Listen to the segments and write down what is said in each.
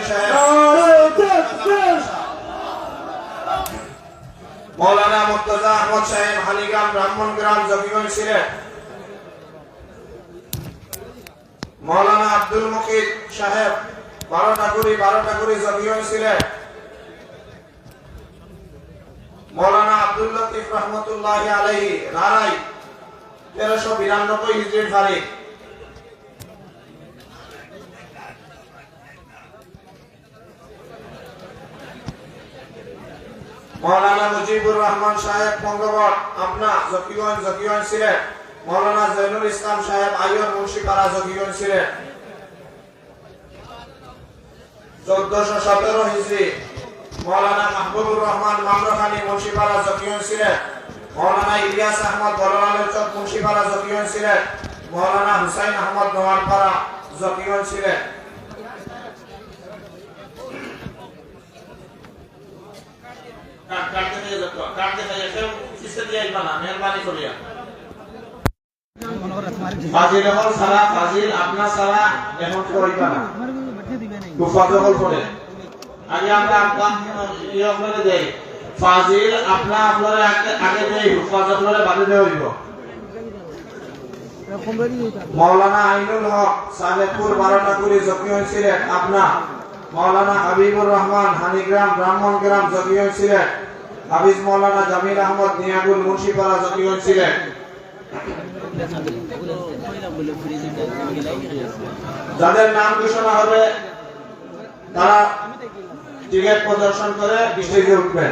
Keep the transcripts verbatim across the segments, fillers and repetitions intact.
সাহেব, মৌলানা মুর্তজা আহমদ সাহেব, হানিগ্রাম, ব্রাহ্মণগ্রাম, জকিগঞ্জ, সিলেট। মৌলানা আব্দুল মুকিত সাহেব, বারো ঠাকুরি, বারো ঠাকুরি, জকিগঞ্জ, সিলেট। মৌলানা আব্দুল লতিফ রহমতুল্লাহি আলাইহি, রারাই, তেরোশো বিরানব্বই হিজরির ফারিক। মৌলানা মুজিবুর রহমান সাহেব, পঙ্গবট, আপনা, জকিগঞ্জ, জকিগঞ্জ, সিলেট। মৌলানা জৈনুল ইসলাম সাহেব, আইয়র, মুন্সিপাড়া, জকিগঞ্জ, সিলেট। চোদ্দশো সতেরো হিজরি, মৌলানা মাহবুবুর রহমান, মামরখানি, মুন্সিপাড়া, জকিগঞ্জ, সিলেট। মৌলানা ইলিয়াস আহমদ, বড়লালের চক, মুন্সিপাড়া, জকিগঞ্জ, সিলেট। মৌলানা হুসাইন আহমদ, নোয়ারপাড়া, জকিগঞ্জ, সিলেট। কার্ড, কার্ড দেখাইয়া যাও তো, কার্ড দেখাইয়া, কেউ কিস্তি দিয়া আইবা না, মেহরবানি করিয়া। ফাজিল অকল ছাড়া, ফাজিল আপনা ছাড়া এখন কেউ আইবা না। হুফাজ অকল পড়ে। আগে আমরা আপনা, ইয়ে অকলরে দেই। ফাজিল আপনা অকলরে আগে, আগে দেই, হুফাজ অকলরে বাদে দেওয়া অইবো। মৌলানা আইনুল হক, সালেহপুর, বারো ঠাকুরি, জকিগঞ্জ, সিলেট, আপনা। মৌলানা হাবিবুর রহমান, হানিগ্রাম, ব্রাহ্মণগ্রাম, জকিগঞ্জ, সিলেট। হাফিজ মৌলানা জামিল আহমদ, নিয়াগুল, মুন্সিপাড়া, জকিগঞ্জ, সিলেট। যাদের নাম ঘোষণা হবে, তারা টিকিট প্রদর্শন করে স্টেজে উঠবেন।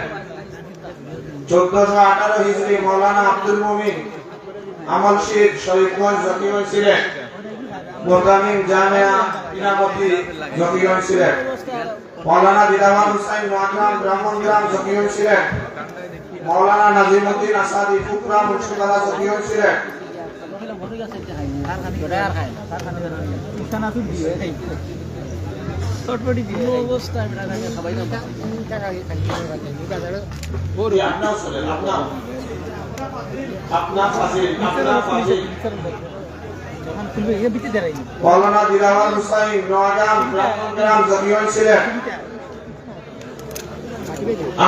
চোদ্দশো আঠারো হিজরি, মৌলানা আব্দুল মুমিন, আমলশির, শরীফগঞ্জ, জকিগঞ্জ, সিলেট। মোহতামিম জামিয়া ইনামতি, জকিগঞ্জ, সিলেট। মৌলানা দিলাওয়ার হুসাইন, নোয়াগ্রাম, ব্রাহ্মণগ্রাম, জকিগঞ্জ, সিলেট। মৌলানা নাজিমুদ্দিন আসাদি, ফুকরা, মুন্সিপাড়া, জকিগঞ্জ, সিলেট। আপনা ফাজিল, আপনা ফাজিল। মৌলানা দিলাওয়ার হুসাইন, নোয়াগ্রাম, ব্রাহ্মণগ্রাম, জকিগঞ্জ, সিলেট।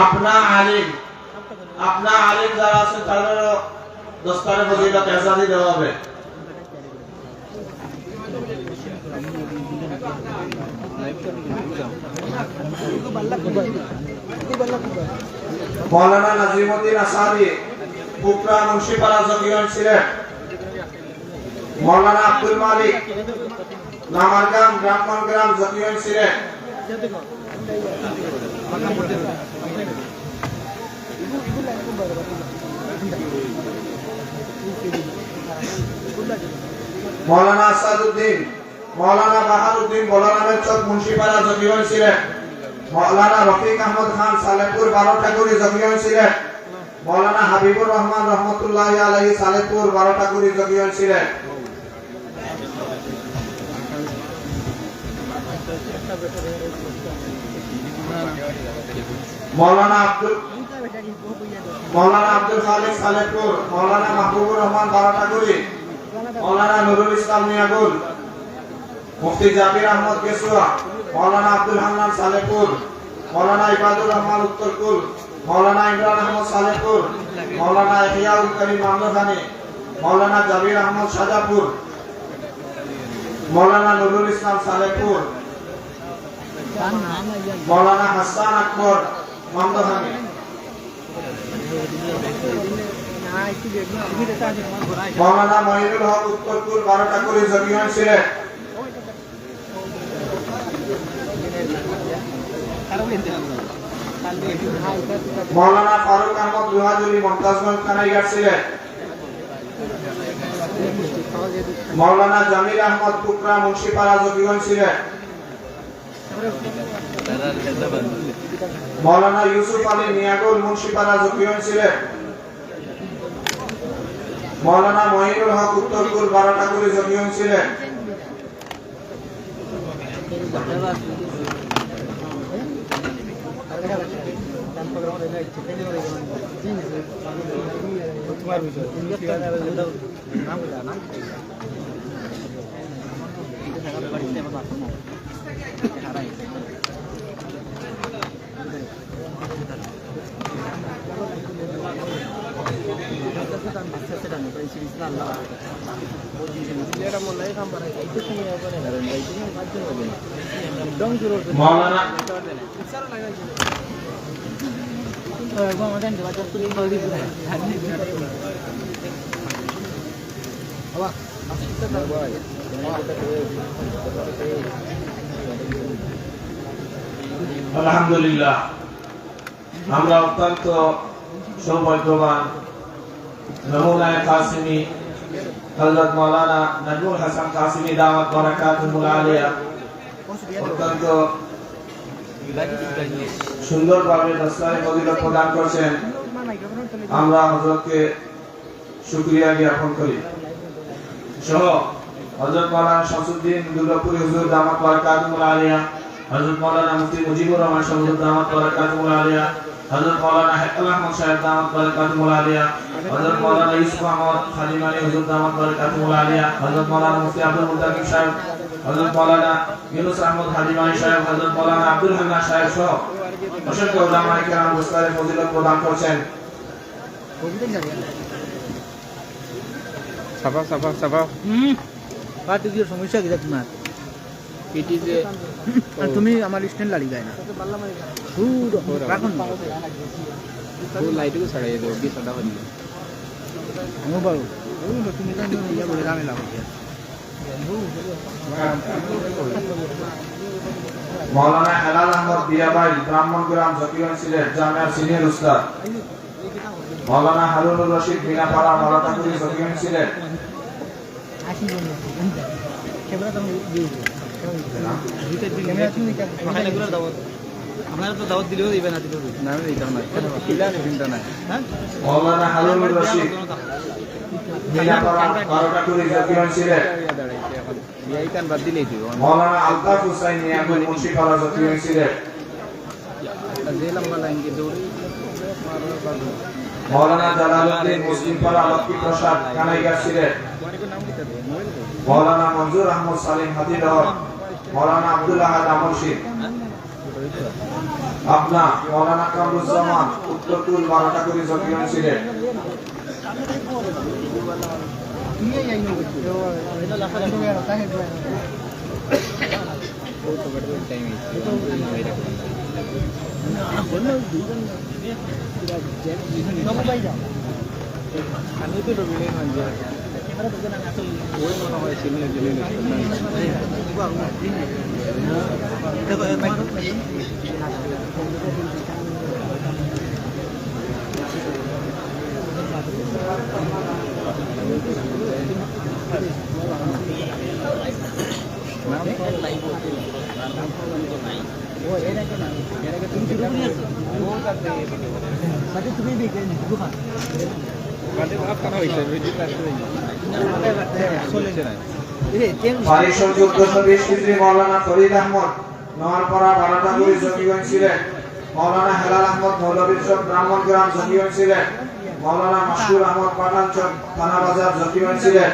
আপনা আলিম, আপনা আলিম যারা আছেন, তাদেরও দস্তারে ফজিলত এজাজি দেওয়া হবে। মৌলানা নাজিমুদ্দিন আসাদি, ফুকরা, মুন্সিপাড়া, জকিগঞ্জ, সিলেট। মৌলানা আব্দুল মালিক, লামারগাম, ব্রাহ্মণগ্রাম, জকিগঞ্জ, সিলেট। মৌলানা আসাদুদ্দিন, মৌলানা বাহারুদ্দিন, বলরামের চক, মুন্সিপাড়া, জকিগঞ্জ, সিলেট। মৌলানা রফিক আহমদ খান, সালেপুর, বারো ঠাকুরি, জকিগঞ্জ, সিলেট। মৌলানা হাবিবুর রহমান রহমতুল্লাহি আলাইহি, সালেপুর, বারো ঠাকুরি, জকিগঞ্জ, সিলেট। মৌলানা আব্দুল, মৌলানা আব্দুল খালিক, সালেপুর। মৌলানা মাহবুবুর রহমান, বারো ঠাকুরি। মৌলানা নুরুল ইসলাম, নিয়াগুল। মুফতি জাবির আহমদ, গেসুয়া। মৌলানা আব্দুল হান্নান, সালেপুর। মৌলানা ইবাদুর রহমান, উত্তরকুল। মৌলানা ইমরান আহমদ, সালেপুর। মৌলানা ইহিয়াউল করিম, মামদখানি। মৌলানা জাবির আহমদ, শাহজাপুর। মৌলানা নুরুল ইসলাম, সালেপুর। মৌলানা হাসান আকবর, মামদখানি। মৌলানা মহিনুল হক, উত্তরকুল, বারো ঠাকুরি, জকিগঞ্জ, সিলেট। মৌলানা ফারুক আহমদ, লোহাজুলি, মমতাজগঞ্জ, কানাইঘাট, সিলেট। মৌলানা জামিল আহমদ, কুকরা, মুন্সিপাড়া, জকিগঞ্জ, সিলেট। মৌলানা ইউসুফ আলী, নিয়াগুল, মুন্সিপাড়া, জকিগঞ্জ, সিলেট। মৌলানা মহিনুল হক, উত্তরকুল, বারো ঠাকুরি, জকিগঞ্জ, সিলেট। মাওলানা, আলহামদুলিল্লাহ, আমরা অত্যন্ত সৌভাগ্যবান। নমুনায়ে কাসিমি হযরত মাওলানা নাজমুল হাসান কাসিমি দামাত বারাকাতুহুমুল আলিয়া অত্যন্ত সুন্দরভাবে দস্তারে ফজিলত প্রদান করছেন। আমরা হযরতকে শুকরিয়া জ্ঞাপন করি। সহ হযরত মাওলানা শামসুদ্দিন দুর্গাপুরী হুজুর দামাত বারাকাতুহুমুল আলিয়া, হযরত মাওলানা মুফতি মুজিবুর রহমান সাহেব হুজুর দামাত বারাকাতুহুমুল আলিয়া, হযরত মাওলানা হেলাল আহমদ সাহেব দামাত বারাকাতুহুমুল আলিয়া, হযরত মাওলানা ইউসুফ আহমদ হালিমানি হুজুর দামাত বারাকাতুহুমুল আলিয়া, হযরত মাওলানা মুফতি আব্দুল মুতাকিম সাহেব, হযরত মাওলানা ইউনুস আহমদ হালিমানি সাহেব, হযরত মাওলানা আব্দুল হান্নান সাহেব সহ অসংখ্য উলামায়ে কেরাম দস্তারে ফজিলত প্রদান করছেন। ছাপাও, ছাপাও, ছাপাও। হুম। পার্টি দিয়ে সমস্যা কি তোমার? পিটি যে আর তুমি আমার স্ট্যান্ড লাড়ি যায় না। সুদ রাখো না। ও লাইটও ছাড়াই দেবো, কি সাদা হয়ে যাবে। আমিও পারো। ও তুমি তো ইয়া বলে দামে লাভ হচ্ছে। মাওলানা হেলাল আহমদ বিয়াবাইল, ব্রাহ্মণগ্রাম, জকিগঞ্জ, সিলেট, জামিয়ার সিনিয়র উস্তাদ। মাওলানা হারুনুর রশিদ, মিনাপাড়া, বারোটাকুড়ি, জকিগঞ্জ, সিলেট। আপনারা তো দাওয়াত দিলেও দিবেন, না দিলেও দিবেন। না, আমি দিতাম না। চিন্তা নাই। হ্যাঁ? মাওলানা হারুনুর রশিদ, মিনাপাড়া, বারোটাকুড়ি, জকিগঞ্জ, সিলেট। বিয়াই কান বাদ দিলেই দিব। মাওলানা আলতাফ হুসাইন, মিয়াপুর, মুন্সিপাড়া, জকিগঞ্জ, সিলেট। যে লম্বা লাইন দিয়ে দৌড়ে। মাওলানা জালালউদ্দিন, মুসলিমপাড়া, লক্ষ্মীপ্রসাদ, কানাইঘাট, সিলেট। মাওলানা মঞ্জুর আহমদ সালিম, হাতিডহর। মাওলানা আব্দুল আহাদ, আমরশিদ। আপনার মাওলানা কামরুজ্জামান, উত্তরপুর, বারোটাকুড়ি, জকিগঞ্জ, সিলেট। পারিশন চোদ্দশো বিশ হিজরি মাওলানা ফরিদ আহমদ, নোয়ারপাড়া, বারোটাকুড়ি, জকিগঞ্জ, সিলেট। মাওলানা হেলাল আহমদ মৌলভীর চক, ব্রাহ্মণগ্রাম, জকিগঞ্জ, সিলেট। মাওলানা মাসুর আহমদ পাঠান চক, থানাবাজার, জকিগঞ্জ, সিলেট।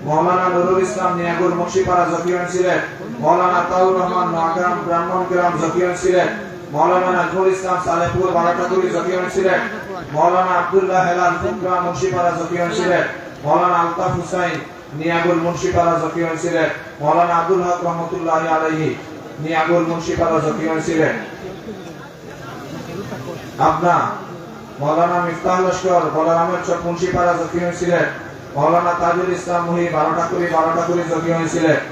মাওলানা নুরুল ইসলাম নিয়াগুর, মুন্সিপাড়া, জকিগঞ্জ, সিলেট। মাওলানা আতাউর রহমান নোয়াগ্রাম, ব্রাহ্মণগ্রাম, জকিগঞ্জ, সিলেট। মাওলানা নাজমুল ইসলাম সালেহপুর, বারোটাকুড়ি, জকিগঞ্জ, সিলেট। মাওলানা আব্দুল্লাহ হেলাল ফুকরা, মুন্সিপাড়া, জকিগঞ্জ, সিলেট। মাওলানা আলতাফ হুসাইন নিয়াগুর, মুন্সিপাড়া, জকিগঞ্জ, সিলেট। মাওলানা আব্দুল হক রহমতুল্লাহি আলাইহি নিয়াগুর, মুন্সিপাড়া, জকিগঞ্জ, সিলেট। আপনার মাওলানা মিফতাহ লস্কর, বলরামের চক, মুন্সিপাড়া, জকিগঞ্জ, সিলেট। মাওলানা তাজুল ইসলাম মুহি, বারোটাকুড়ি, বারোটাকুড়ি, জকিগঞ্জ, সিলেট।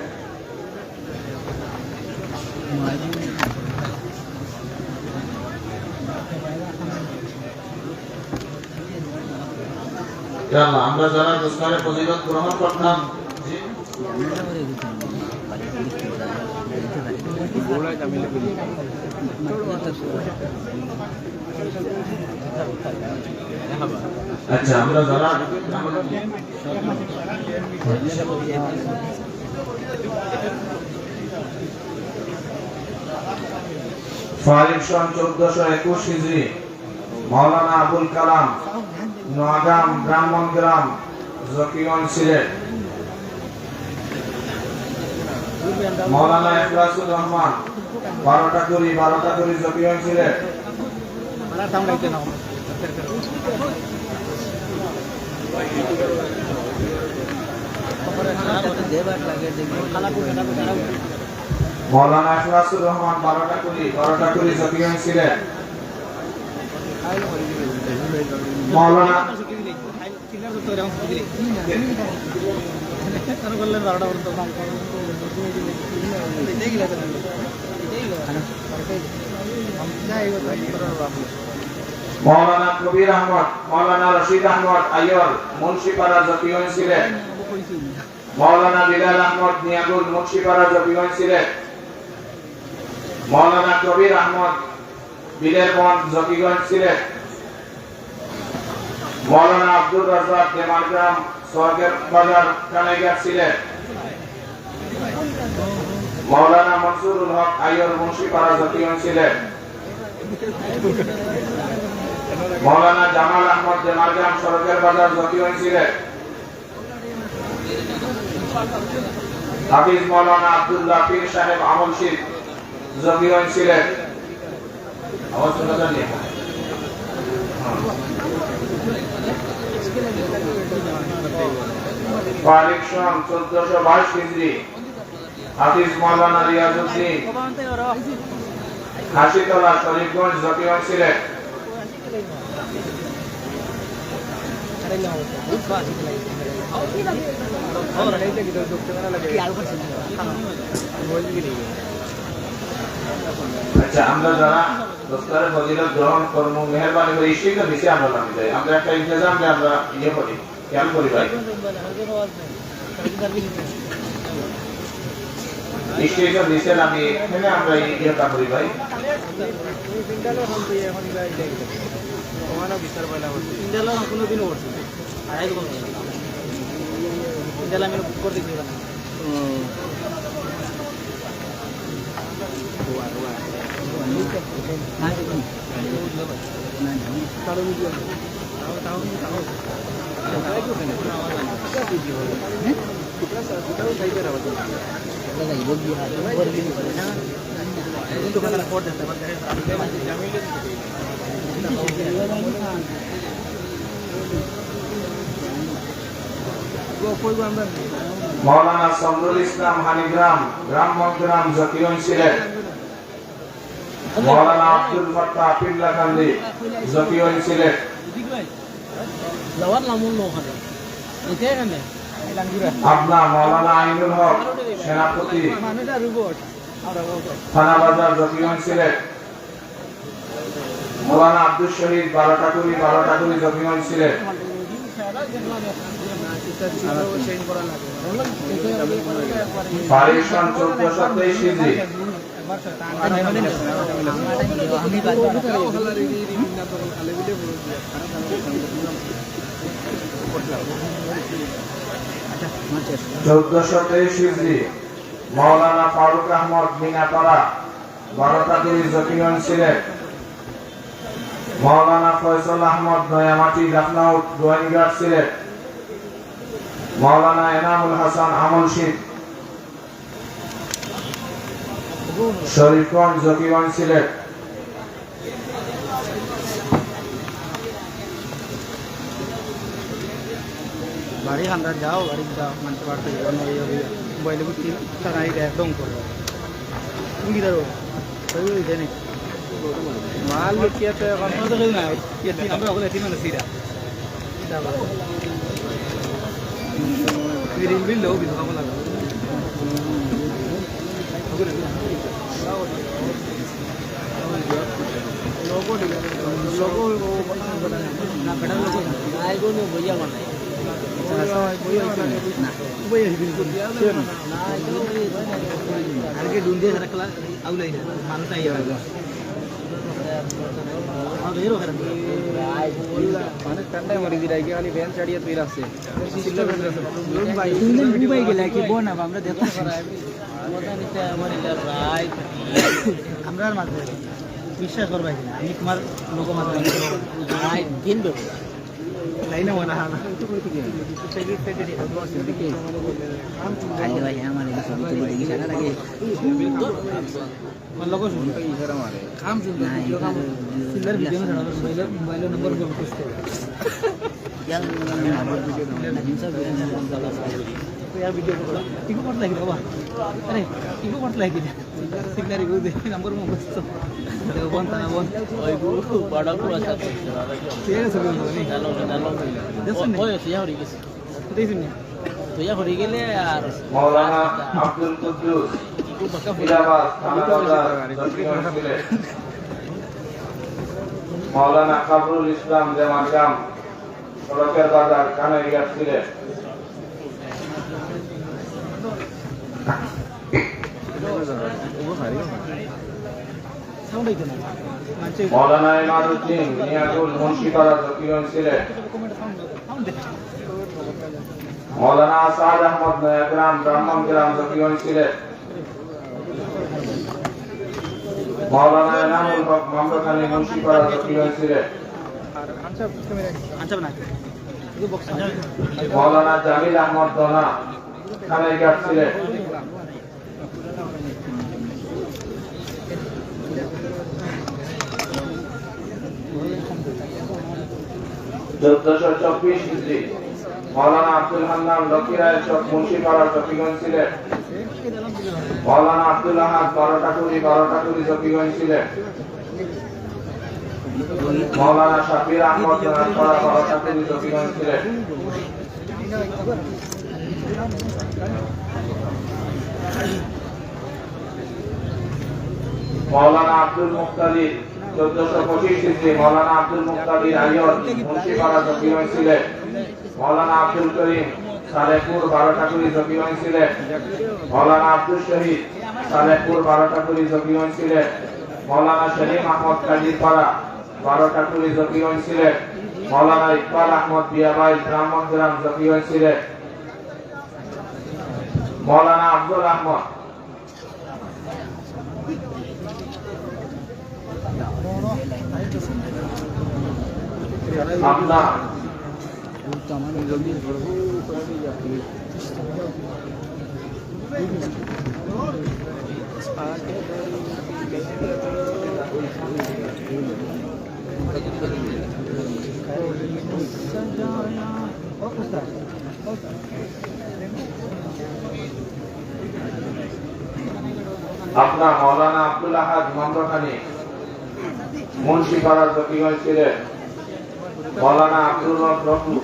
ইয়া আল্লাহ, আমরা যারা দস্তারে ফজিলত গ্রহণ করতাম, জি। আচ্ছা, আমরা যারা ফারিক সন চোদ্দশো একুশ হিজরি, মাওলানা আবুল কালাম, নোয়াগাম, ব্রাহ্মণগ্রাম, জকিগঞ্জ, সিলেট। মাওলানা ইখলাসুর রহমান, বারোটাকুড়ি, বারোটাকুড়ি, জকিগঞ্জ, সিলেট। মৌলানা ইখলাসুর রহমান বারো টাকুরি, বারো টাকুরি, জকিগঞ্জ সিলেট। মৌলানা মৌলানা কবির আহমদ, মৌলানা রশিদ আহমদ আইয়র, মুন্সিপাড়া, জকিগঞ্জ সিলেট। মৌলানা বিলাল আহমদ নিয়াগুল, মুন্সিপাড়া, জকিগঞ্জ সিলেট। মৌলানা কবির আহমদ, বিলেরবন্দ, জকিগঞ্জ সিলেট। মৌলানা আব্দুর রাজ্জাক, দেমারগ্রাম, সরকার বাজার, কানাইঘাট, সিলেট। মৌলানা মনসুরুল হক আইয়র, মুন্সিপাড়া, জকিগঞ্জ, সিলেট। মৌলানা জামাল আহমদ, দেমারগ্রাম, সরকার বাজার, জকিগঞ্জ, সিলেট। হাফিজ মৌলানা আব্দুল্লাহ পীর সাহেব আমলশিদ, জকিগঞ্জ, সিলেট। আওয়াজ শোনা যায়নি? হ্যাঁ। ফারিক সন চোদ্দশো বাইশ হিজরি, হাফিজ মৌলানা রিয়াজউদ্দিন, খাসিতলা, শরীফগঞ্জ, জকিগঞ্জ, সিলেট। আচ্ছা, আমরা যারা দোস্তারে ফজিলত গ্রহণ করমু, মেহেরবানি করি stage-র নিচে আমরা নামি যাই। আমরা একটা ইন্তেজাম যে আমরা ইয়ে করি, খেয়াল করি ভাই। Stage-র নিচে নামি এখানে আমরা ইয়েটা করি ভাই। মৌলানা সমরুল ইসলাম হানিগ্রাম, ব্রাহ্মণগ্রাম, জকিগঞ্জ, সিলেট। মৌলানা আব্দুল ফাত্তাহ পিপলাকান্দি, জকিগঞ্জ, সিলেট। আপনার মৌলানা আইনুল হক সেনাপতি, থানাবাজার, জকিগঞ্জ, সিলেট। মৌলানা আব্দুস শহীদ বারো টাকুরি, বারো টাকুরি, জকিগঞ্জ, সিলেট। ফারিক সন চোদ্দশো তেইশ হিজরি। চোদ্দশো তেইশ হিজরি। মৌলানা ফারুক আহমদ মিনাপাড়া, বারো টাকুরি, জকিগঞ্জ, সিলেট। মৌলানা ফয়সল আহমদ নয়ামাটি, লাখনৌ, গোয়াইনঘাট, সিলেট। মৌলানা এনামুল হাসান আমলশিদ, শরীফগঞ্জ, জকিগঞ্জ, সিলেট। বাড়ি হান্দার যাও, বাড়ি যাও, মানতে পারতে যাও, নয় হবে। মোবাইলে বুঝছি, তারা এই দেখ, ডং করবো। তুমি কি ধরো? ওই, ওই, জানি। মাল লুকিয়ে তো এখন তো কেউ নাই। এতিম, আমরা ওখানে এতিম মানুষ এরা। মানে ঠান্ডায় মরি দিলাই, খালি ভ্যান ছাড়িয়ে তুই রাখছে। তিন দিন ডুবাই গেলে কি বোন, আমরা দেখতাম। আমরার মাঝে বিশ্বাস করবায় কিনা, আমি তোমার লোক মাঝে লাইনে মনে হয় না। কালকে ভাই আমার এই ছবি তুলে দেখি সারা লাগে। আমার লোক শুনতে না, ভিডিও কাম এখানে সিলের ভিডিও না, মোবাইলের মোবাইলের নম্বর বন্ধ করতে। তো ইয়ার ভিডিও করো। ইগু করতে লাগি বাবা। আরে, ইগু করতে লাগি। সিগনাল ইগু দে, নাম্বার মুখস্থ। দেওবন্দ, থানাবন্দ। ওই গু, বড় গু আছে। ঠিক আছে, বলবো আমি। জানো, জানো। দেখছেন নি? ওই, ওই, ইয়া হয়ে গেছে। দেখছেন নি? তো ইয়া হয়ে গেলে আর মৌলানা আব্দুল কুদ্দুস, ইলাহাবাদ, থানাবাজার, দক্ষিণ সিলেট। মৌলানা কামরুল ইসলাম, দেমারগাম, সড়কের বাজার, কানাইঘাট, সিলেট। মৌলানা ইমাদুদ্দিন, মিয়াকুল, মুন্সিপাড়া, জকিগঞ্জ, সিলেট। মৌলানা আসাদ আহমদ, নয়াগ্রাম, ব্রাহ্মণগ্রাম, জকিগঞ্জ, সিলেট। মৌলানা এনামুল হক, মামলাখালী, মুন্সিপাড়া, জকিগঞ্জ, সিলেট। মৌলানা জামিল আহমদ দনা, কানাইঘাট, সিলেট। চোদ্দশো চব্বিশ হিজরি, মৌলানা আব্দুল হান্নান, লক্ষ্মীরায়ের চক, মুন্সিপাড়া, জকিগঞ্জ, সিলেট। মৌলানা আব্দুল আহাদ, বারোটাকুড়ি, বারোটাকুড়ি, জকিগঞ্জ, সিলেট। মৌলানা শাব্বির আহমদ, জনারপাড়া, বারোটাকুড়ি, জকিগঞ্জ, সিলেট। মৌলানা আব্দুল মুক্তাদির, চোদ্দশো পঁচিশ হিজরি, মৌলানা আব্দুল মুক্তাদির আইয়র, মুন্সিপাড়া, জকিগঞ্জ, সিলেট। মৌলানা আব্দুল করিম, সালেহপুর, বারোটাকুড়ি, জকিগঞ্জ, সিলেট। মৌলানা আব্দুল শহীদ, সালেহপুর, বারোটাকুড়ি, জকিগঞ্জ, সিলেট। মৌলানা সেলিম আহমদ, কাজীরপাড়া, বারোটাকুড়ি, জকিগঞ্জ, সিলেট। মৌলানা ইকবাল আহমদ, বিয়াবাইল, ব্রাহ্মণগ্রাম, জকিগঞ্জ, সিলেট। মৌলানা আফজল আহমদ। আপনার আপনার মৌলানা আব্দুল আহাদ মামলাখানি, মুন্সিপাড়া, জকিগঞ্জ, সিলেট। মৌলানা আব্দুর রব রফু,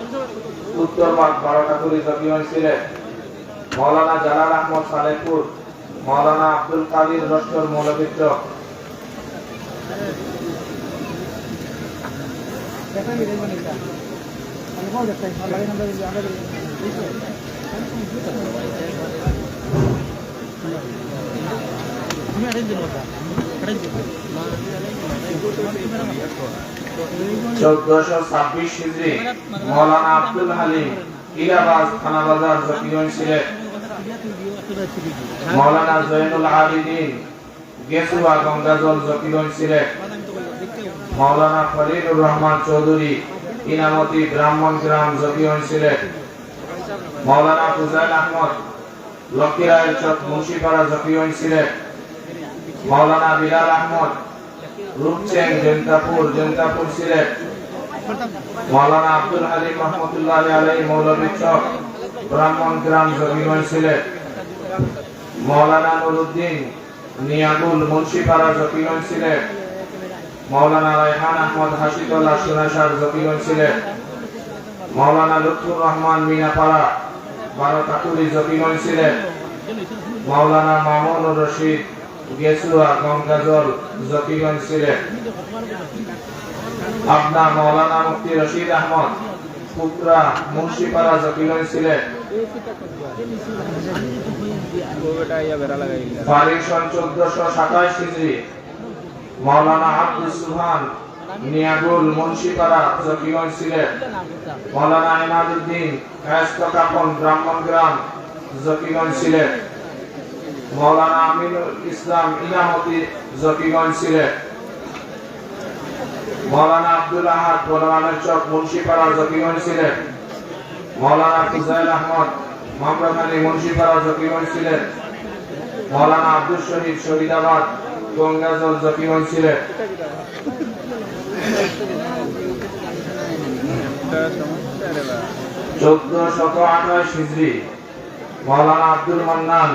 উত্তরপাড়, বারোটাকুড়ি, জকিগঞ্জ, সিলেট। মৌলানা জালাল আহমদ, সালেহপুর। মৌলানা আব্দুল কাদির লস্কর, মৌলভীর চক। চোদ্দশো ছাব্বিশ হিজরি, মৌলানা আব্দুল হালিম, ইলাহাবাদ, থানাবাজার, জকিগঞ্জ, সিলেট। মৌলানা জয়নুল আবেদিন, গেছুয়া, গঙ্গাজল, জকিগঞ্জ, সিলেট। মৌলানা খলিলুর রহমান চৌধুরী, ইনামতি, ব্রাহ্মণগ্রাম, জকিগঞ্জ, সিলেট। মৌলানা ফুজাইল আহমদ, লক্ষ্মীরায়ের চক, মুন্সিপাড়া, জকিগঞ্জ, সিলেট। মৌলানা বিলাল আহমদ, রূপচেং, জৈন্তাপুর, জৈন্তাপুর, সিলেট। মৌলানা আব্দুল হালিম রহমতুল্লাহ আলাইহি, মৌলভীর চক, ব্রাহ্মণগ্রাম, জকিগঞ্জ, সিলেট। মৌলানা নুরুদ্দিন, নিয়াগুল, মুন্সিপাড়া, জকিগঞ্জ, সিলেট। মৌলানা রায়হান আহমদ, হাসিতলা, সোনাসার, জকিগঞ্জ, সিলেট। মৌলানা লুৎফুর রহমান, মিনাপাড়া, বারোটাকুড়ি, জকিগঞ্জ, সিলেট। মৌলানা মামুনুর রশিদ, গেছুয়া, গঙ্গাজল, জকিগঞ্জ, সিলেট। আপনার মৌলানা মুফতি রশিদ আহমদ, কুকরা, মুন্সিপাড়া, জকিগঞ্জ, সিলেট। তারিখ সন চোদ্দশো সাতাইশ হিজরি। মৌলানা আব্দুস সুবহান, নিয়াগুল, মুন্সিপাড়া, জকিগঞ্জ, সিলেট। মৌলানা ইমাদুদ্দিন, কায়েস্ত কাপন, ব্রাহ্মণগ্রাম, জকিগঞ্জ, সিলেট। মৌলানা আমিনুল ইসলাম, ইনামতি, জকিগঞ্জ, সিলেট। মৌলানা আব্দুল আহাদ, বলরামের চক, মুন্সিপাড়া, জকিগঞ্জ, সিলেট। মৌলানা ফুজাইল আহমদ, মামলাখানি, মুন্সিপাড়া, জকিগঞ্জ, সিলেট। মৌলানা আব্দুস শহীদ, শহীদাবাদ, গঙ্গাজল, জকিগঞ্জ, সিলেট। চোদ্দশত আঠাশ হিজরি। মাওলানা আব্দুল মান্নান,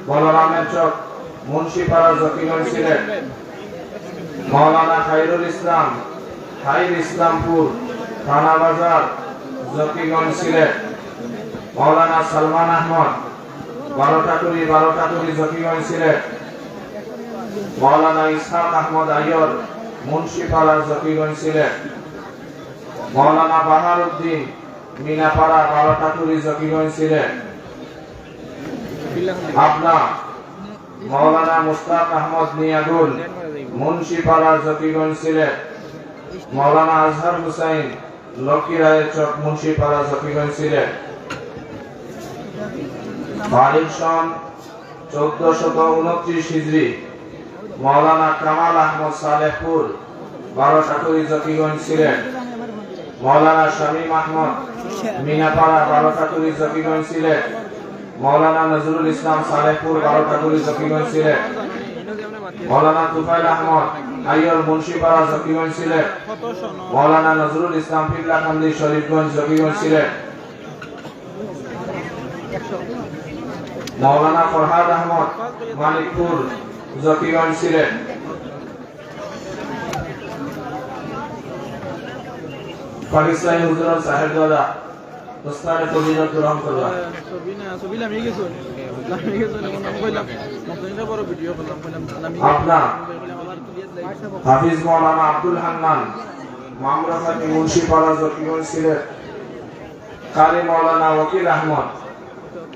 বলরামের চক, মুন্সিপাড়া, জকিগঞ্জ, সিলেট। মাওলানা খায়রুল ইসলাম, খাইর ইসলামপুর, থানা বাজার, জকিগঞ্জ, সিলেট। মাওলানা সালমান আহমদ, বারো টাকুরি, বারো টাকুরি, জকিগঞ্জ, সিলেট। মাওলানা ইসহাক আহমদ আইয়র, মুন্সিপাড়া, জকিগঞ্জ, সিলেট। মাওলানা বাহারউদ্দিন, মিনাপাড়া, বারো টাকুরি, জকিগঞ্জ, সিলেট। পাবনা, মাওলানা মুস্তাক আহমদ নিয়াগুল, মুন্সিপাড়া, জকিগঞ্জ, সিলেট। মাওলানা আজহার হুসাইন, লক্ষ্মী রায়ের চক, মুন্সিপাড়া, জকিগঞ্জ, সিলেট। তারিখ সন চোদ্দশত ঊনত্রিশ হিজরি, মাওলানা কামাল আহমদ সালেহপুর, বারো টাকুরি, জকিগঞ্জ, সিলেট। মাওলানা শামীম আহমদ মিনাপাড়া, বারো টাকুরি, জকিগঞ্জ, সিলেট। মাওলানা নজরুল ইসলাম সালেহপুর, বারো টাকুরি, জকিগঞ্জ, সিলেট। মাওলানা তুফাইল আহমদ আইয়র, মুন্সিপাড়া, জকিগঞ্জ, সিলেট। মাওলানা নজরুল ইসলাম পিবলাকান্দি, শরীফগঞ্জ, জকিগঞ্জ, সিলেট। মাওলানা ফরহাদ আহমদ, মানিকপুর, জকিগঞ্জ, সিলেট। পাকিস্তানি হুজুরর সাহেবজাদা, দস্তানে ফজিলত গ্রহণ করবা। ছবি না, ছবি লামিয়ে গেছো। লামিয়ে গেছো, এমন আমি কইলাম, মতনটা বড় ভিডিও করলাম, কইলাম, লামিয়ে গেছো। পাবনা, হাফিজ মাওলানা আব্দুল হান্নান, মামরখানি, মুন্সিপাড়া, জকিগঞ্জ, সিলেট। কারি মাওলানা ওয়াকিল আহমদ,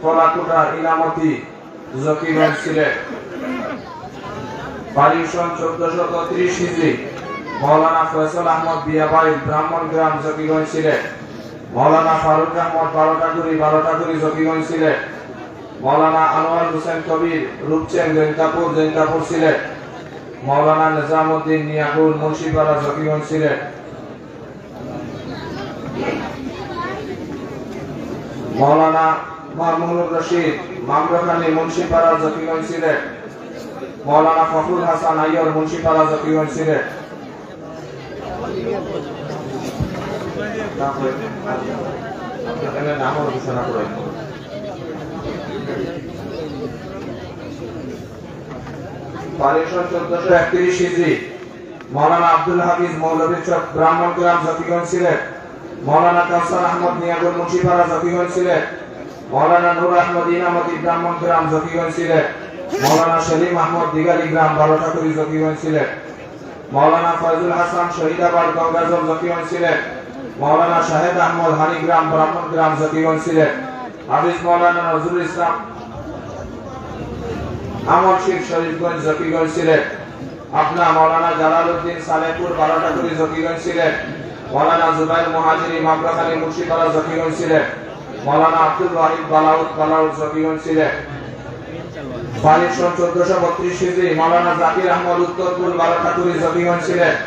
কলাকুটা, ইলামতি, জকিগঞ্জ, সিলেট। পারিশন চোদ্দশত ত্রিশ হিজরি, মাওলানা ফয়সল আহমদ বিয়াবাইল, ব্রাহ্মণগ্রাম, জকিগঞ্জ, সিলেট। মাওলানা ফারুক আহমদ বারো টাকুরি, বারো টাকুরি, জকিগঞ্জ, সিলেট। মাওলানা আনোয়ার হোসেন কবির, রূপচেন, জৈন্তাপুর, জৈন্তাপুর, সিলেট। মাওলানা নিজামুদ্দিন নিয়াগুল, মুন্সিপাড়া, জকিগঞ্জ, সিলেট। মাওলানা মামুনুর রশিদ, মামরখানি, মুন্সিপাড়া, জকিগঞ্জ, সিলেট। মাওলানা ফখরুল হাসান আইয়র, মুন্সিপাড়া, জকিগঞ্জ, সিলেট। এখানে নাম ঘোষণা করে। পারিশন চোদ্দশো একত্রিশ হিজরি, মাওলানা আব্দুল হাফিজ মৌলভীর চক, ব্রাহ্মণগ্রাম, জকিগঞ্জ, সিলেট। মাওলানা কাউসার আহমদ নিয়াগুল, মুন্সিপাড়া, জকিগঞ্জ, সিলেট। মাওলানা নূর আহমদ ইনামতি, ব্রাহ্মণগ্রাম, জকিগঞ্জ, সিলেট। মাওলানা সেলিম আহমদ দিগালিগ্রাম, বারো টাকুরি, জকিগঞ্জ, সিলেট। মাওলানা ফয়জুল হাসান শহীদাবাদ, গঙ্গাজল, জকিগঞ্জ, সিলেট। মাওলানা শাহেদ আহমদ হানিগ্রাম, ব্রাহ্মণগ্রাম, জকিগঞ্জ, সিলেট। হাফিজ মাওলানা নজরুল ইসলাম আমলশির, শরীফগঞ্জ, জকিগঞ্জ, সিলেট। পাবনা, মাওলানা জালালউদ্দিন সালেহপুর, বারো টাকুরি, জকিগঞ্জ, সিলেট। মাওলানা জুবাইর মুহাজিরি মামরখানি, মুন্সিপাড়া, জকিগঞ্জ, সিলেট। মাওলানা আব্দুল ওয়াহিদ বালাউত, বালাউত, জকিগঞ্জ, সিলেট। পারিশন চোদ্দশো বত্রিশ হিজরি, মাওলানা জাকির আহমদ উত্তরপুর, বারো টাকুরি, জকিগঞ্জ, সিলেট।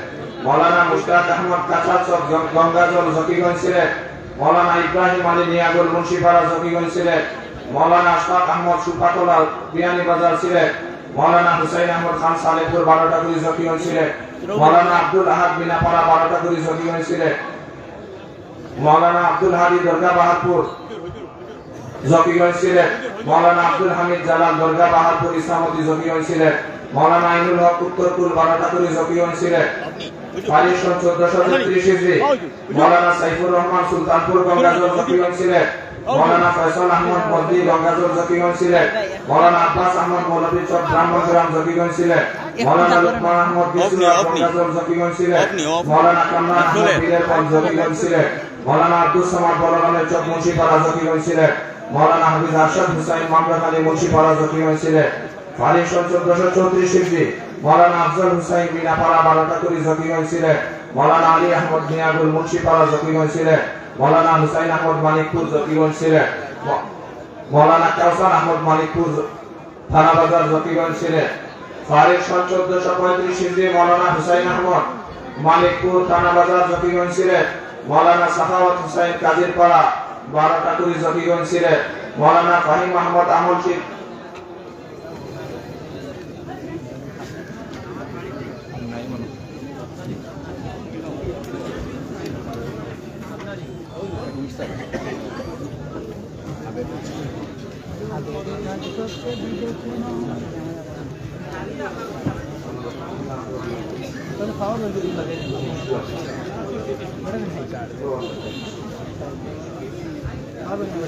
মাওলানা মুশতাক আহমদ কাছাচক, গং-, গঙ্গাজল, জকিগঞ্জ, সিলেট। মাওলানা ইব্রাহিম আলী নিয়াগুল, মুন্সিপাড়া, জকিগঞ্জ, সিলেট। মাওলানা আশফাক আহমদ সুপাতলা, বিয়ানীবাজার, সিলেট। মাওলানা হুসাইন আহমদ খান সালেহপুর, বারো টাকুরি, জকিগঞ্জ, সিলেট। মাওলানা আব্দুল আহাদ মিনাপাড়া, বারো টাকুরি, জকিগঞ্জ, সিলেট। মাওলানা আব্দুল হাদী দরগা বাহারপুর, জকিগঞ্জ, সিলেট। মাওলানা আব্দুল হামিদ জালাল দরগা বাহারপুর, ইছামতি, জকিগঞ্জ, সিলেট। মাওলানা আইনুল হক উত্তরপুর, বারো টাকুরি, জকিগঞ্জ, সিলেট। পারিশন চোদ্দশো তেত্রিশ হিজরি, মাওলানা সাইফুর রহমান সুলতানপুর, গঙ্গাজল, জকিগঞ্জ, সিলেট। মাওলানা ফয়সল আহমদ বদলি, গঙ্গাজল, জকিগঞ্জ, সিলেট। মাওলানা আব্বাস আহমদ মৌলভী চক, ব্রাহ্মণগ্রাম, জকিগঞ্জ, সিলেট। মাওলানা লুকমান আহমদ বিসুয়া, গঙ্গাজল, জকিগঞ্জ, সিলেট। মাওলানা কামরান আহমদ বীরেরগঞ্জ, জকিগঞ্জ, সিলেট। মাওলানা আব্দুস সামাদ বলরামের চক, মুন্সিপাড়া, জকিগঞ্জ, সিলেট। মাওলানা হাফিজ আরশাদ হুসাইন মামরখানি, মুন্সিপাড়া, জকিগঞ্জ, সিলেট। পারিশন চোদ্দশো চৌত্রিশ হিজরি, মাওলানা আফজল হুসাইন মিনাপাড়া, বারো টাকুরি, জকিগঞ্জ, সিলেট। মাওলানা আলী আহমদ মিয়াগুল, মুন্সিপাড়া, জকিগঞ্জ, সিলেট। মাওলানা হুসাইন আহমদ মানিকপুর, জকিগঞ্জ, সিলেট। ম-, মাওলানা কাউসার আহমদ মানিকপুর, থানাবাজার, জকিগঞ্জ, সিলেট। পারিশন চোদ্দশো পঁয়ত্রিশ হিজরি, মাওলানা হুসাইন আহমদ মানিকপুর, থানাবাজার, জকিগঞ্জ, সিলেট। মাওলানা সাখাওয়াত হুসাইন কাজিরপাড়া, বারো টাকুরি, জকিগঞ্জ, সিলেট। মাওলানা ফাহিম আহমদ আমলশির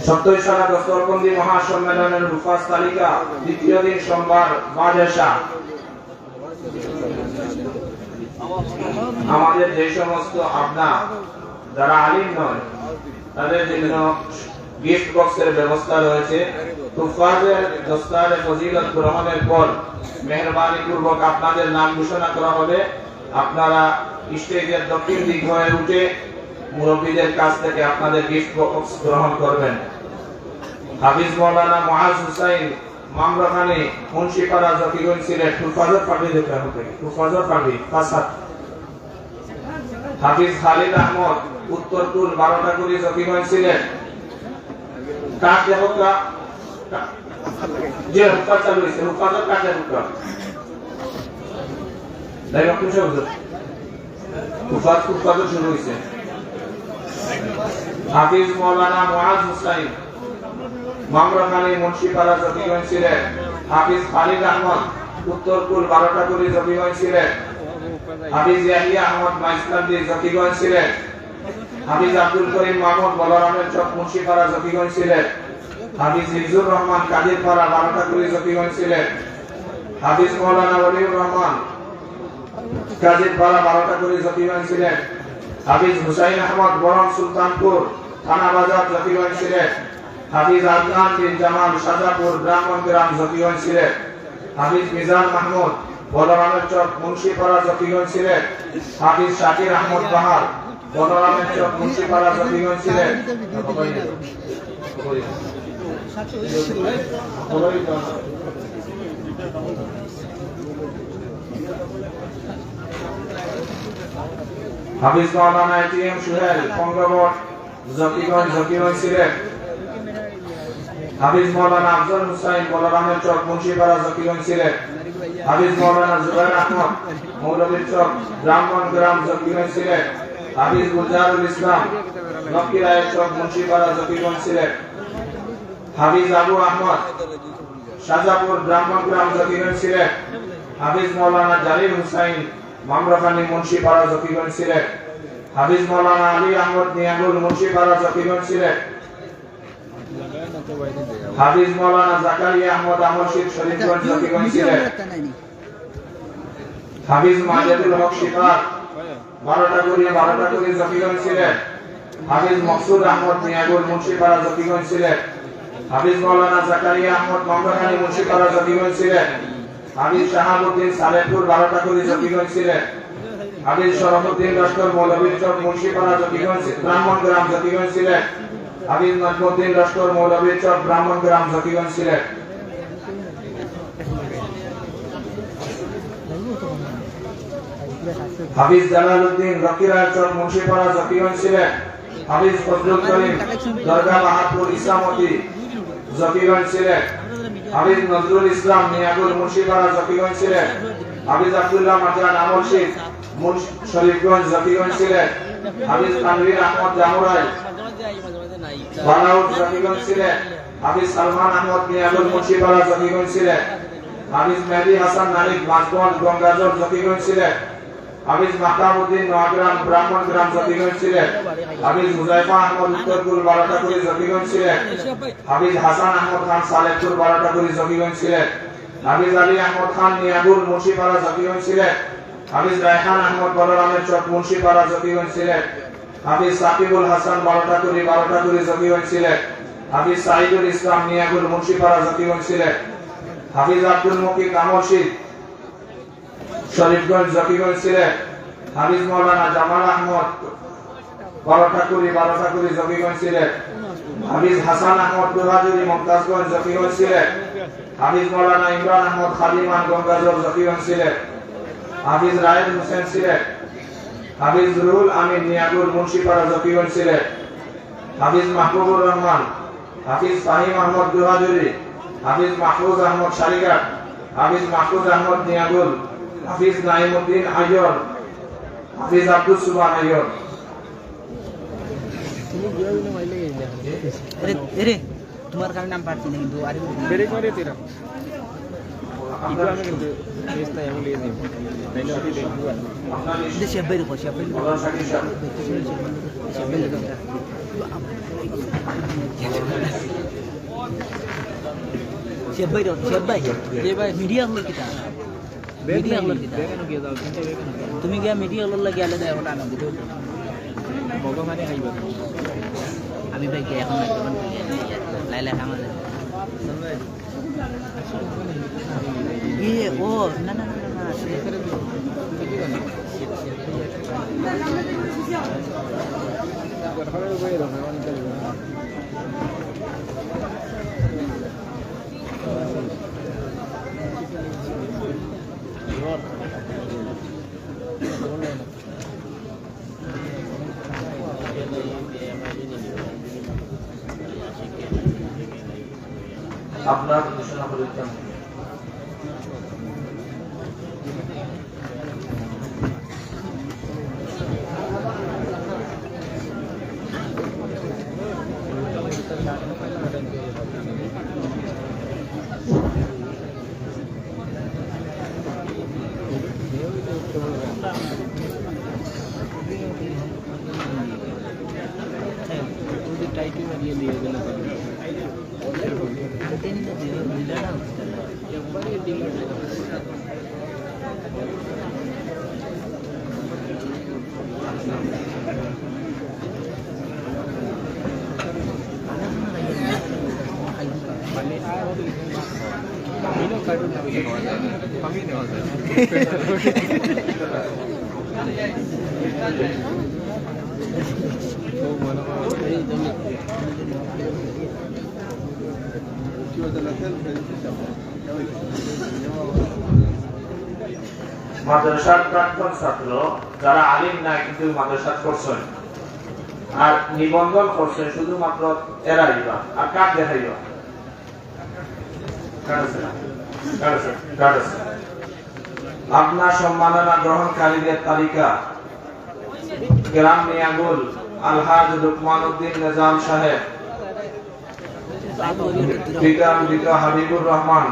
সত্তইছড়া দস্তরবন্দি মহাসম্মেলনের হুফাজ তালিকা, দ্বিতীয় দিন, সোমবার, বাদ এশা। আমাদের যে সমস্ত আবনা, যারা আলিম নয়, তাদের জন্য গিফট বক্সের ব্যবস্থা রয়েছে। হুফাজের দস্তারে ফজিলত গ্রহণের পর মেহেরবানি পূর্বক আপনাদের নাম ঘোষণা করা হবে। আপনারা স্টেজের দক্ষিণ দিক হয়ে উঠে মুরব্বীদের কাছ থেকে আপনাদের গিফট বক্স গ্রহণ করবেন। হাফিজ মাওলানা মুআজ হুসাইন, মামলাখানি, মুন্সিপাড়া, জকিগঞ্জ, সিলেট। হুফাজর পাগড়ি দেখতে হবে, হুফাজর পাগড়ি, পাঁচ হাত। হাফিজ খালিদ আহমদ, উত্তরপুর, বারোটা কুড়ি, জকিগঞ্জ, সিলেট। কার্ড দেখো কা-, কা-, যে হুফাজ চালু হয়েছে, হুফাজর কার্ড দেখো কা। তাই রকম সব হুফাজ, হুফাজও শুরু হয়েছে। হাফিজ মাওলানা মুআজ হুসাইন, মামলাখানি, মুন্সিপাড়া, জকিগঞ্জ, সিলেট। হাফিজ খালিদ আহমদ, উত্তরপুর, বারোটা কুড়ি, জকিগঞ্জ, সিলেট। হাফিজ ইয়াহিয়া আহমদ, মাইজকান্দি, জকিগঞ্জ, সিলেট। হাফিজ আব্দুল করিম মামুন, বলরামের চক, মুন্সিপাড়া, জকিগঞ্জ, সিলেট। হাফিজ হিফজুর রহমান, কাদিরপাড়া, বারোটা কুড়ি, জকিগঞ্জ, সিলেট। হাফিজ মাওলানা ওলিউর রহমান, কাদিরপাড়া, বারোটা কুড়ি, জকিগঞ্জ, সিলেট। হাফিজ হুসাইন আহমদ, বরম, সুলতানপুর, থানা বাজার, জকিগঞ্জ, সিলেট। হাফিজ আদনান বিন জামাল, শাহজাপুর, ব্রাহ্মণগ্রাম, জকিগঞ্জ, সিলেট। হাফিজ মিজান মাহমুদ, বলরামের চক, মুন্সিপাড়া, জকিগঞ্জ, সিলেট। হাফিজ শাকির আহমদ বাহার, বলরামের চক, মুন্সিপাড়া, জকিগঞ্জ, সিলেট। হাফিজ মাওলানা এ টি এম সুহেল, পঙ্গবট, জকিগঞ্জ, জকিগঞ্জ, সিলেট। হাফিজ মাওলানা আফজল হুসাইন, বলরামের চক, মুন্সিপাড়া, জকিগঞ্জ, সিলেট। হাফিজ মাওলানা জুবাইর আহমদ, মৌলভীর চক, ব্রাহ্মণগ্রাম, জকিগঞ্জ, সিলেট। হাফিজ গুলজারুল ইসলাম, লক্ষ্মীরায়ের চক, মুন্সিপাড়া, জকিগঞ্জ, সিলেট। হাফিজ আবু আহমদ, শাহজাপুর, ব্রাহ্মণগ্রাম, জকিগঞ্জ, সিলেট। হাফিজ মাওলানা জালিল হুসাইন, মামলাখানি, মুন্সিপাড়া, জকিগঞ্জ, সিলেট। হাফিজ মাওলানা আলী আহমদ নিয়াগুল, মুন্সিপাড়া, জকিগঞ্জ, সিলেট। হাফিজ মাওলানা জাকারিয়া আহমদ আমলশিদ, শরীফগঞ্জ, জকিগঞ্জ, সিলেট। হাফিজ মাজেদুল হক শিপার, বারোটা কুড়ি, বারোটা কুড়ি, জকিগঞ্জ, সিলেট। হাফিজ মকসুদ আহমদ নিয়াগুল, মুন্সিপাড়া, জকিগঞ্জ, সিলেট। হাফিজ মাওলানা জাকারিয়া আহমদ মামলাখানি, মুন্সিপাড়া, জকিগঞ্জ, সিলেট। হাফিজ শাহাবুদ্দিন সালেহপুর, বারোটা কুড়ি, জকিগঞ্জ, সিলেট। হাফিজ শরফুদ্দিন লস্কর, মৌলভীর চক, মুন্সিপাড়া, জকিগঞ্জ, ব্রাহ্মণগ্রাম, জকিগঞ্জ, সিলেট। হাফিজ নজমুদ্দিন লস্কর, মৌলভীর চক, ব্রাহ্মণগ্রাম, জকিগঞ্জ, সিলেট। হাফিজ জালালউদ্দিন, লক্ষ্মীরায়ের চক, মুন্সিপাড়া, জকিগঞ্জ, সিলেট। হাফিজ ফজলুল করিম, দরগা বাহাদুর, ইসামতি, জকিগঞ্জ, সিলেট। হাফিজ নজরুল ইসলাম, মিয়াগুল, মুন্সিপাড়া, জকিগঞ্জ, সিলেট। হাফিজ আব্দুল্লাহ মাজান, আমলশিদ, মুন্স-, শরীফগঞ্জ, জকিগঞ্জ, সিলেট। হাফিজ তানভীর আহমদ, জামুরাই, বালাউট, জকিগঞ্জ, সিলেট। হাফিজ সালমান আহমদ, মিয়াগুল, মুন্সিপাড়া, জকিগঞ্জ, সিলেট। হাফিজ মেহেদি হাসান নারিক, মাঝগঞ্জ, গঙ্গাজল, জকিগঞ্জ, সিলেট। হাফিজ মাহতাবুদ্দিন, নোয়াগ্রাম, ব্রাহ্মণগ্রাম, জকিগঞ্জ, সিলেট। হাফিজ হুজাইফা আহমদ, উত্তরপুর, বারোটাকুড়ি, জকিগঞ্জ, সিলেট। হাফিজ হাসান আহমদ খান, সালেহপুর, বারোটাকুড়ি, জকিগঞ্জ, সিলেট। হাফিজ আলী আহমদ খান, মিয়াগুল, মুন্সিপাড়া, জকিগঞ্জ, সিলেট। হাফিজ রায়হান আহমদ, বলরামের চক, মুন্সিপাড়া, জকিগঞ্জ, সিলেট। হাফিজ সাকিবুল হাসান, বারোটাকুড়ি, বারোটাকুড়ি, জকিগঞ্জ, সিলেট। হাফিজ সাইদুল ইসলাম, মিয়াগুল, মুন্সিপাড়া, জকিগঞ্জ, সিলেট। হাফিজ আব্দুল মুকিত, আমলশিদ, শরীফগঞ্জ, জকিগঞ্জ, সিলেট। হাফিজ মাওলানা জামাল আহমদ, বারোটাকুড়ি, বারোটাকুড়ি, জকিগঞ্জ, সিলেট। হাফিজ হাসান আহমদ, দুহাজুরি, মমতাজগঞ্জ, জকিগঞ্জ, সিলেট। হাফিজ মাওলানা ইমরান আহমদ, খাদিমান, গঙ্গাজল, জকিগঞ্জ, সিলেট। হাফিজ রায়েদ হোসেন, সিলেট। হাফিজ রুহুল আমিন, মিয়াগুল, মুন্সিপাড়া, জকিগঞ্জ, সিলেট। হাফিজ মাহবুবুর রহমান, হাফিজ ফাহিম আহমদ, দুহাজুরি। হাফিজ মাহফুজ আহমদ, সারিঘাট। হাফিজ মাহফুজ আহমদ, মিয়াগুল। হাফিজ নাইমুদ্দিন, আইয়র। হাফিজ আব্দুস সুবহান, আইয়র। এরে, এরে। তোমার কারণে আমি পারছি না, কিন্তু আরে ব্রেক মারে তুই রাখ। একটু আমি কিন্তু রেস তাই আমি লিয়ে নিব। তাইলে আমি দেখবো আর। এটা শেফ ভাইরে কও, শেফ ভাইরে কও। শেফ ভাইরে কও। শেফ ভাইরে কও, শেফ ভাই। জি ভাই। মিডিয়া অকলর কিতা? মিডিয়া অকলর কিতা? তুমি গিয়া মিডিয়া অকলর লাগি আলাদা এখন আনন্দ দিও। ভগবানে খাইবা। আমি ভাই গিয়া এখন এখন লাইলা খামালে। ইয়ে, ও, না, না, না, না, না। আপনার ঘোষণা হলে কেমন? মাদ্রাসার প্রাক্তন ছাত্র, যারা আলিম না কিন্তু মাদ্রাসাত পড়ছইন আর নিবন্ধন করছইন, শুধুমাত্র এরাই বা আর কার দেখাইবা? কার আছে? কার আছে? কার আছে? আপনার সম্মাননা গ্রহণকারীদের তালিকা: গ্রাম মিয়াগুল, আলহাজ লুকমান উদ্দিন নিজাম সাহেব, পিতা মৃত হাবিবুর রহমান,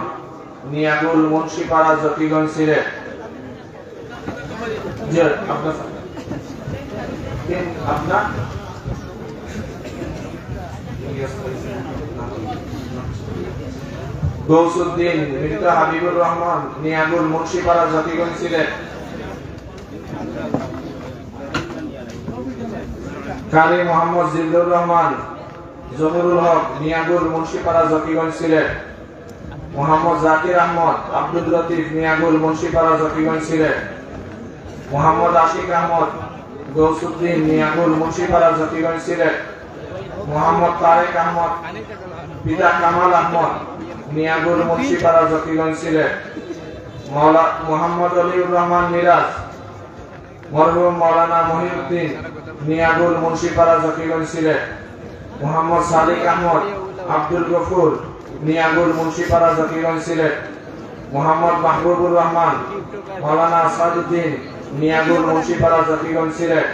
মিয়াগুল, মুন্সিপাড়া, জকিগঞ্জ, সিলেট। জি, আপনার, আপনার গৌসুদ্দিন, মৃত হাবিবুর রহমান, মিয়াগুল, মুন্সিপাড়া, জকিগঞ্জ, সিলেট। কারি মোহাম্মদ জিল্লুর রহমান, জহুরুল হক, মিয়াগুল, মুন্সিপাড়া, জকিগঞ্জ, সিলেট। মোহাম্মদ জাকির আহমদ, আব্দুল লতিফ, মিয়াগুল, মুন্সিপাড়া, জকিগঞ্জ, সিলেট। মোহাম্মদ আশিক আহমদ, গৌসুদ্দিন, মিয়াগুল, মুন্সিপাড়া, জকিগঞ্জ, সিলেট। মোহাম্মদ তারেক আহমদ, পিতা কামাল আহমদ, মিয়াগুল, মুন্সিপাড়া, জকিগঞ্জ, সিলেট। মাওলা-, মোহাম্মদ অলিউর রহমান মিরাজ, মরহুম মাওলানা মহিউদ্দিন, মিয়াগুল, মুন্সিপাড়া, জকিগঞ্জ, সিলেট। মোহাম্মদ সাদিক আহমদ, আব্দুল গফুর, মিয়াগুল, মুন্সিপাড়া, জকিগঞ্জ, সিলেট। মোহাম্মদ মাহবুবুর রহমান, মাওলানা আসাদুদ্দিন, মিয়াগুল, মুন্সিপাড়া, জকিগঞ্জ, সিলেট।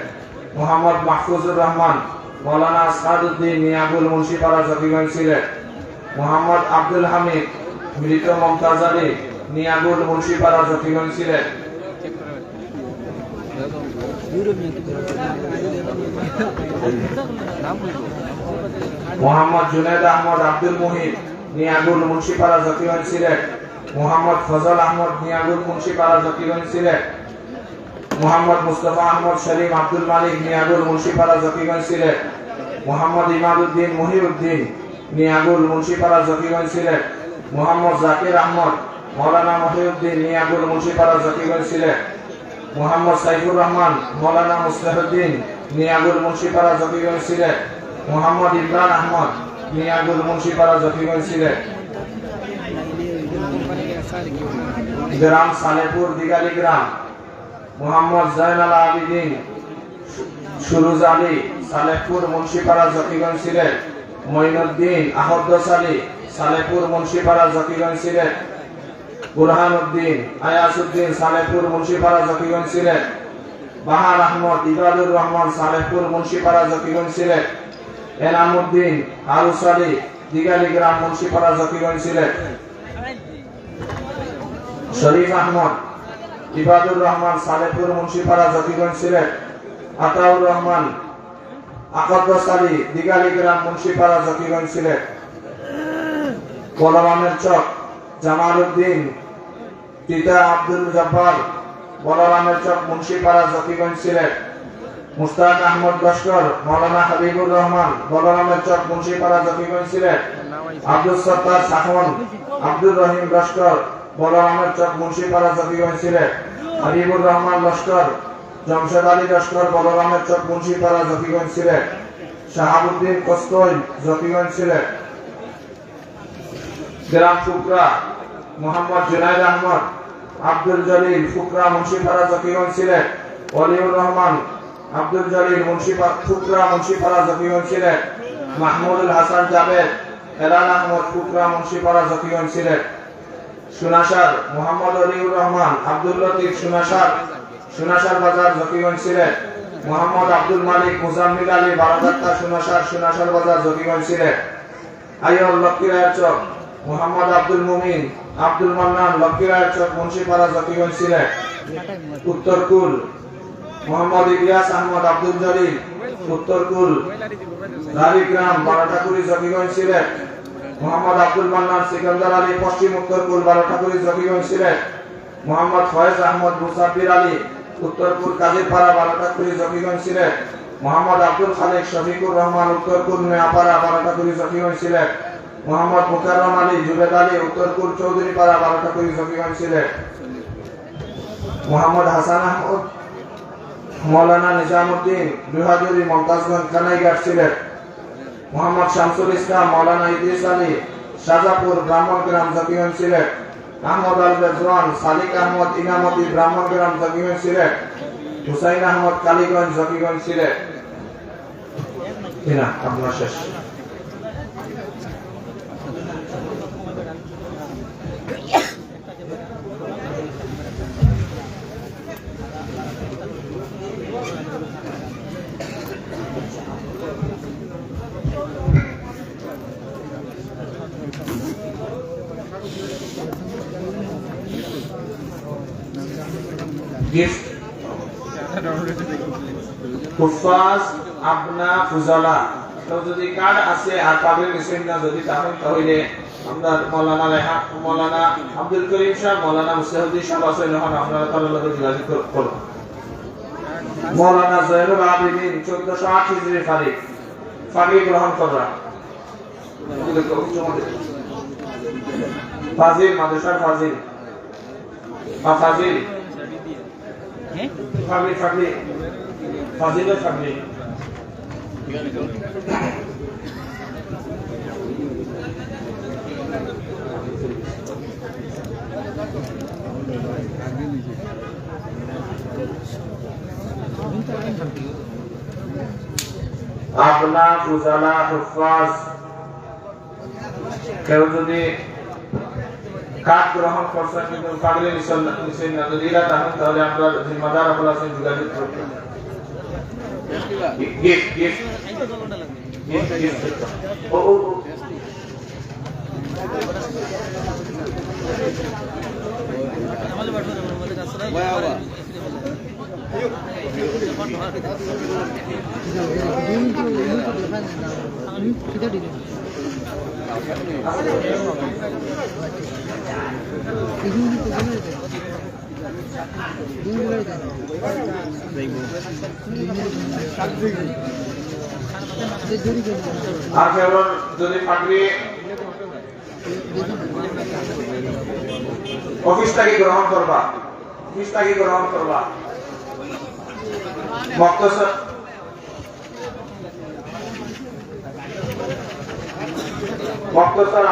মোহাম্মদ মাহফুজুর রহমান, মাওলানা আসাদুদ্দিন, মিয়াগুল, মুন্সিপাড়া, জকিগঞ্জ, সিলেট। মোহাম্মদ আব্দুল হামিদ, মৃত মমতাজ আলী, মিয়াগুল, মুন্সিপাড়া, জকিগঞ্জ, সিলেট। মোহাম্মদ জুনেদ আহমদ আব্দুল মুহিত, মিয়াগুল, মুন্সিপাড়া, জকিগঞ্জ, সিলেট। মোহাম্মদ ফজল আহমদ, মিয়াগুল, মুন্সিপাড়া, জকিগঞ্জ, সিলেট। মোহাম্মদ মুস্তফা আহমদ শরীফ আব্দুল মালিক, মিয়াগুল, মুন্সিপাড়া, জকিগঞ্জ, সিলেট। মোহাম্মদ ইমাদুদ্দিন মহিউদ্দিন, মিয়াগুল, মুন্সিপাড়া, জকিগঞ্জ, সিলেট। মোহাম্মদ জাকির আহমদ, মাওলানা মহিউদ্দিন, মিয়াগুল, মুন্সিপাড়া, জকিগঞ্জ, সিলেট। মোহাম্মদ সাইফুর রহমান, মাওলানা মুসলিহুদ্দিন, মিয়াগুল, মুন্সিপাড়া, জকিগঞ্জ, সিলেট। মোহাম্মদ ইমরান আহমদ, মিয়াগুল, মুন্সিপাড়া, জকিগঞ্জ, সিলেট। গ্রাম সালেপুর, দিঘালি গ্রাম। মোহাম্মদ জয়নাল আবেদিন, সুরুজ আলী, সালেহপুর, মুন্সিপাড়া, জকিগঞ্জ, সিলেট। মঈনুদ্দিন আহদ্দস আলী, সালেহপুর, মুন্সিপাড়া, জকিগঞ্জ, সিলেট। বুরহানুদ্দিন, আয়াসউদ্দিন, সালেহপুর, মুন্সিপাড়া, জকিগঞ্জ, সিলেট। বাহার আহমদ, ইবাদুর রহমান, সালেহপুর, মুন্সিপাড়া, জকিগঞ্জ, সিলেট। এনামুদ্দিন, হারুস আলী, দিঘালি গ্রাম, মুন্সিপাড়া, জকিগঞ্জ, সিলেট। শরীফ আহমদ, ইবাদুর রহমান, সালেপুর, মুন্সিপাড়া, জকিগঞ্জ, সিলেট। আতাউর রহমান, আকদ্দস আলী, দিঘালি গ্রাম, মুন্সিপাড়া, জকিগঞ্জ, সিলেট। বলরামের চক, জামাল উদ্দিন, পিতা আব্দুল জব্বার, বলরামের চক, মুন্সিপাড়া, জকিগঞ্জ, সিলেট। মুস্তাক আহমদ লস্কর, মাওলানা হাবিবুর রহমান, বলরামের চক, মুন্সিপাড়া, জকিগঞ্জ, সিলেট। আব্দুস সত্তার শাখন, আব্দুর রহিম লস্কর, বলরামের চক, মুন্সিপাড়া, জকিগঞ্জ, সিলেট। হাবিবুর রহমান লস্কর, জমশেদ আলী লস্কর, বলরামের চক, মুন্সিপাড়া, জকিগঞ্জ, সিলেট। শাহাবুদ্দিন কস্তই, জকিগঞ্জ, সিলেট। গ্রাম ফুকরা, মোহাম্মদ জুনায়েদ আহমদ, আব্দুল জলিল, ফুকরা, মুন্সিপাড়া, জকিগঞ্জ, সিলেট। ওলিউর রহমান, আব্দুল জলিল, মুন্সিপা-, ফুকরা, মুন্সিপাড়া, জকিগঞ্জ, সিলেট। মাহমুদুল হাসান জাবেদ, হেলাল আহমদ, ফুকরা, মুন্সিপাড়া, জকিগঞ্জ, সিলেট। সুনাসার, মোহাম্মদ ওলিউর রহমান, আব্দুল লতিফ, সুনাসার, সুনাসার বাজার, জকিগঞ্জ, সিলেট। মোহাম্মদ আব্দুল মালিক, মুজাম্মিল আলী, বারাকাত্তা, সুনাসার, সুনাসার বাজার, জকিগঞ্জ, সিলেট। আইয়র, লক্ষ্মীরায়ের চক, মোহাম্মদ আব্দুল মুমিন, আব্দুল মান্নান, লক্ষ্মীরায়ের চক, মুন্সিপাড়া, জকিগঞ্জ, সিলেট। উত্তরকুল, মোহাম্মদ ইলিয়াস আহমদ, আব্দুল জলিল, উত্তরকুল, রাবিগ্রাম, বারোটাকুড়ি, জকিগঞ্জ, সিলেট। মোহাম্মদ আব্দুল মান্নান, সিকান্দার আলী, পশ্চিম উত্তরকুল, বারোটাকুড়ি, জকিগঞ্জ, সিলেট। মোহাম্মদ ফয়েজ আহমদ, মুসাব্বির আলী, উত্তরকুল, কাদিরপাড়া, বারোটাকুড়ি, জকিগঞ্জ, সিলেট। মোহাম্মদ আব্দুল খালেক, শফিকুর রহমান, উত্তরকুল, নোয়াপাড়া, বারোটাকুড়ি, জকিগঞ্জ, সিলেট। মোহাম্মদ মুকাররম আলী, জুবেদ আলী, উত্তরকুল, চৌধুরীপাড়া, বারোটাকুড়ি, জকিগঞ্জ, সিলেট। মোহাম্মদ হাসান আহমদ, মাওলানা নিজামুদ্দিন, দুহাজুরি, মমতাজগঞ্জ, কানাইঘাট, সিলেট। মোহাম্মদ শামসুল ইসলাম, মাওলানা ইদ্রিস আলী, শাহজাপুর, ব্রাহ্মণগ্রাম, জকিগঞ্জ, সিলেট। আহমদ আল রেজওয়ান, সালিক আহমদ, ইনামতি, ব্রাহ্মণগ্রাম, জকিগঞ্জ, সিলেট। হুসাইন আহমদ, কালীগঞ্জ, জকিগঞ্জ, সিলেট। জি না, আপনার শেষ। গিফট। হুফাজ, আবনা, ফুজালা। তো যদি কার্ড আছে আর পাগড়ি নিছেন না, যদি তখন তাহলে আমরা মৌলানা রেহা-, মৌলানা আব্দুল করিম সাহেব, মৌলানা মুস্তাহুদ্দিন সাহেব আছেন, এখন আপনারা তাদের লগে যোগাযোগ কর-, করুন। মৌলানা জয়নুল আবেদিন, চোদ্দশো আট হিজরি ফারিক, ফারিক গ্রহণ করা। ফাজিল, মাদ্রাসার ফাজিল। বা ফাজিল। ফাজিল, ফাজিল। ফাজিল, ফাজিল। আবনা, ফুজালা, হুফাজ। কেউ যদি কার্ড গ্রহণ করছেন কিন্তু পাগড়ি নিছেন না, নিছেন না, যদি এরা থাকেন তাহলে আমরা জিম্মাদার আপনারা আছেন, যোগাযোগ করবেন। Gift, gift. Gift, gift. ও, ও, ও। আর কেবল যদি পাগড়ি অফিস থাকি গ্রহণ করবা, অফিস থাকি গ্রহণ করবা। মক্তসর, মক্তসর